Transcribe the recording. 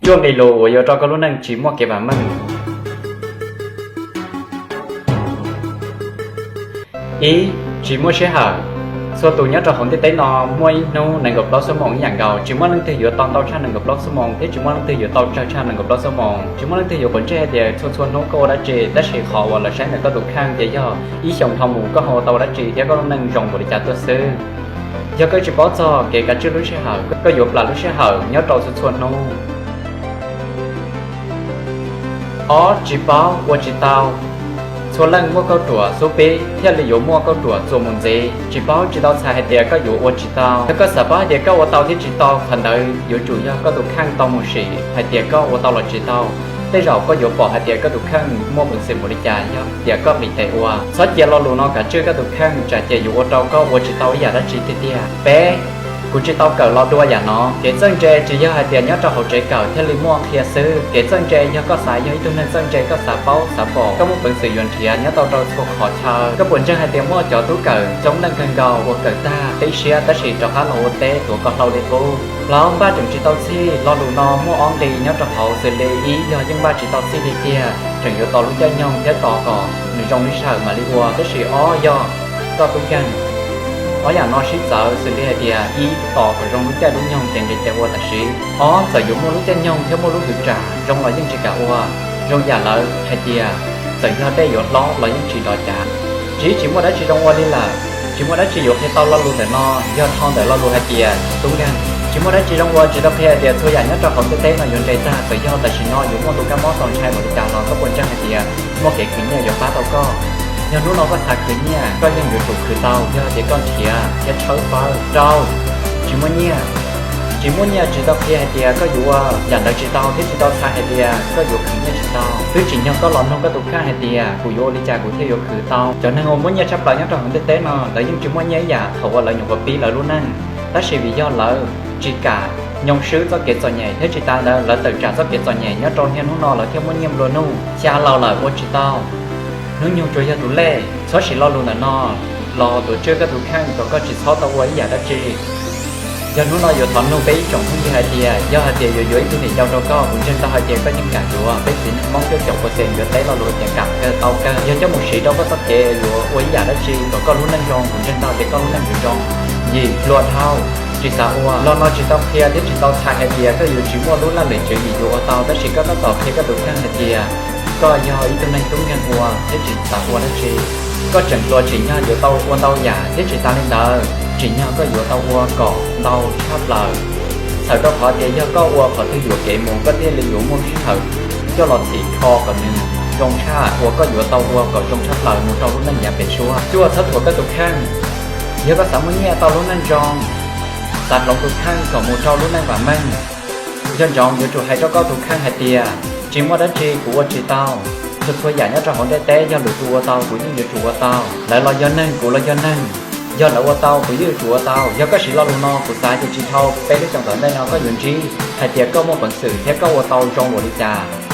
Cuaj nqe lus uas yuav rau koj lub neej tsis muaj kev vam meej. Ib, tsis muaj sij hawm. Txhua tus nyob rau hauv ntiaj teb no muaj ib hnub nees nkaum plaub xuab moos ib yam nkaus, tsis muaj leej twg yuav tau ntau tshaj nees nkaum plaub xuab moos thiab tsis muaj leej twg yuav tau tsawg tshaj nees nkaum plaub xuab moos. Tsis muaj leej twg yuav quav ntsej hais tias txhua txhua hnub koj ua dab tsi, tab sis qhov uas lawv saib ntawm koj tus kheej ces yog ib xyoos dhau mus koj ho ua tau dab tsi thiab koj lub neej zoo npaum li cas tuaj xwb. Yog koj tsis paub txog kev kav tswj lub sij hawm, koj yuav plam lub sij hawm nyob rau txhua txhua hnub. Ob, tsis paub ua tsis tau. Txhua leej muaj kauj ruam xub pib thiaj li yuav muaj kauj ruam txuas mus ntxiv. Tsis paub tsis tau txhais hais tias koj yuav ua tsis tau. Yog koj xav paub hais tias koj ua tau thiab tsis tau, qhov ntawd yuav tsum yog koj tus kheej tau mus sim hais tias koj ua tau los tsis tau. Tej zaum koj yuav pom hais tias koj tus kheej muaj peev xwm npaum li cas yog tias koj nqis tes ua. Txhob cia lo lus no kav tswj koj tus kheej, tsam ces yuav ua rau koj ua tsis tau ib yam dab tsi tiag tiag. Peb, kuv tsis tau kawm los dua yam no. Kev txawj ntse tsis yog hais tias nyob rau hauv tsev kawm thiaj li muaj qhia xwb. Kev txawj ntse yog koj xav yog ib tug neeg txawj ntse, koj xav paub xav pom, koj muaj peev xwm yuav nrhiav nyob tau rau txhua qhov chaw. Koj puas ntseeg hais tias muaj cov tub kawm coob leej kawg nkaus uas kawm tag qib siab tab sis rov qab los ua teb tuav koj hlau li qub. Plaub, npaj tseem tsis tau txhij. Lo lus no muaj ob nqi nyob rau hauv, xws li ib yog yeej npaj tsis tau txhij tiag tiag, tseem yuav tos lub caij nyoog thiab tos kom nws zoo li sij hawm mam li ua, tab sis ob yog koj tub nkeeg. Ob yam no sib txawv, xws li hais tias ib, tos kom zoo lub caij lub nyoog ces nqis tes ua tam sim. Ob, txawm yuav muaj lub caij nyoog thiab muaj lub hwv tsam zoo los yeej tsis kam ua. Zoo yam lawv hais tias txawm yog dej yuav hlob los yeej tsis dov cav. Tsib, tsis muaj dab tsi zoo ua li lawm. Tsis muaj dab tsi yuav qhia tau lo lus ntawm no, yog dhau ntawm lo lus hais tias tub nkeeg. Tsis muaj dab tsi zoo ua, tsis tau qhia hais tias txhua yam nyob rau hauv ntiaj teb no yuav nres tag. Txawm yog tam sim no yuav muaj tus kab mob txaus ntshai npaum li cas los koj puas ntseeg hais tias muaj kev khwv nyiaj yuav pab tau koj. Yog hnub no koj xav khwv nyiaj, koj yeej yuav tsum khwv tau yog tias koj nrhiav thiab tshawb fawb. Rau, tsis muaj nyiaj. Tsis muaj nyiaj tsis tau qhia hais tias koj yuav ua yam ntawd tsis tau thiab tsis tau txhais hais tias koj yuav khwv nyiaj tsis tau. Twb tsim nyog koj los nug koj tus kheej hais tias kuv yuav ua li cas kuv thiaj yuav khwv tau. Cov neeg uas muaj nyiaj tshaj plaws nyob rau hauv ntiaj teb no lawv yeej tsis muaj nyiaj ib yam thaum uas lawv nyuam qhuav pib lawv lub neej, tab sis vim yog lawv tsis kam nyoo swb txoj kev txom nyem thiab tsis tas ntawd lawv tawm tsam txoj kev txom nyem nyob rau niaj hnub no lawv thiaj muaj nyiaj nplua nuj. Xya, laus lawm ua tsis tau. Hnub nyoog tsuas yog tus lej, txhob siv lo lus ntawm no los tuav tswj koj tus kheej kom koj tsis txhob tau ua ib yam dab tsi. Yog hnub no yuav thov nug peb ib tsoom phooj ywg hais tias yog hais tias yuav yuav ib tug niam yau rau koj, kuv ntseeg tau hais tias koj yeej kam yuav. Peb txiv neej Hmoob cuaj caum percent yuav teb lo lus tias kam kawg tau kawg. Yog coj mus siv rau koj txoj kev yuav ua ib yam dab tsi kom koj lub neej zoo, kuv ntseeg tau tias koj lub neej yuav zoo. Yim, hluas dhau, tsis xav ua. Lo no tsis tau qhia thiab tsis tau txhais hais tias koj yuav tsis muaj lub laj lim tswv yim yuav ua tau, tab sis koj tab tom qhia koj tus kheej hais tias koj yog ib tug neeg tub nkeeg ua thiab tsis xav ua dab tsi. Koj tseem hluas, tsim nyog yuav tau ua ntau yam thiab tsis tas li ntawd, tsim nyog koj yuav tau ua kom ntau tshaj plaws. Txhawm rau qhov tias yog koj ua qhov twg yuam kev mus koj thiaj li yuav muaj sij hawm coj los txhim kho kom nws zoo tshaj uas koj yuav tau ua kom zoo tshaj plaws mus rau lub neej yav pem suab. Cuaj, txhob thuam koj tus kheej. Yog koj xav muaj nyiaj tau lub neej zoo, xav hloov tus kheej kom mus rau lub neej vam meej, nco ntsoov yuav tsum hais rau koj tus kheej hais tias tsis muaj dab tsi kuv ua tsis tau. Txhua txhua yam nyob rau hauv ntiaj teb yog lwm tus ua tau kuv yeej yuav tsum ua tau. Lawv los yog neeg, kuv los yog neeg, yog lawv ua tau kuv yeej yuav tsum ua tau. Yog koj siv lo lus no kuv xav tias tsis dhau peb lub xyoos tom ntej no koj yuav ntsib hais tias koj muaj peev xwm thiab koj ua tau zoo npaum li cas.